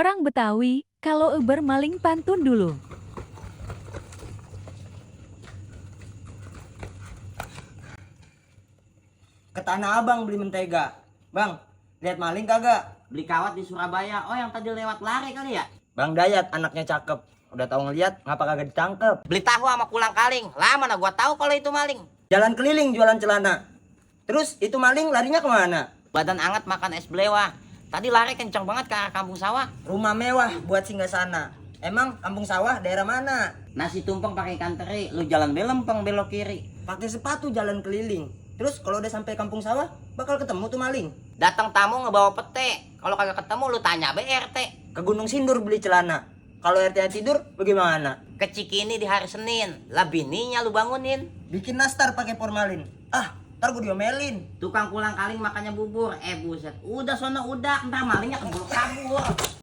Orang Betawi, kalau Uber maling pantun dulu. Ke Tanah Abang beli mentega. Bang, lihat maling kagak? Beli kawat di Surabaya. Oh, yang tadi lewat lari kali ya? Bang Dayat anaknya cakep. Udah tahu ngeliat, ngapa kagak ditangkep? Beli tahu sama kulang kaling. Lah mana gua tahu kalau itu maling. Jalan keliling jualan celana. Terus itu maling larinya kemana? Badan anget makan es belewah. Tadi lari kencang banget ke arah kampung sawah. Rumah mewah buat singgah-sana. Emang kampung sawah daerah mana? Nasi tumpeng pakai ikan teri. Lu jalan belempeng belok kiri. Pakai sepatu jalan keliling. Terus kalau udah sampai kampung sawah, bakal ketemu tuh maling. Datang tamu ngebawa pete. Kalau kagak ketemu lu tanya BRT. Ke Gunung Sindur beli celana. Kalau RT tidur bagaimana? Ke Cikini di hari Senin. Lah bininya lu bangunin. Bikin nastar pakai formalin. Ah, ntar gue diomelin. Tukang kulang kaling makannya bubur. Buset. Udah sono udah. Ntar malingnya keburu kabur.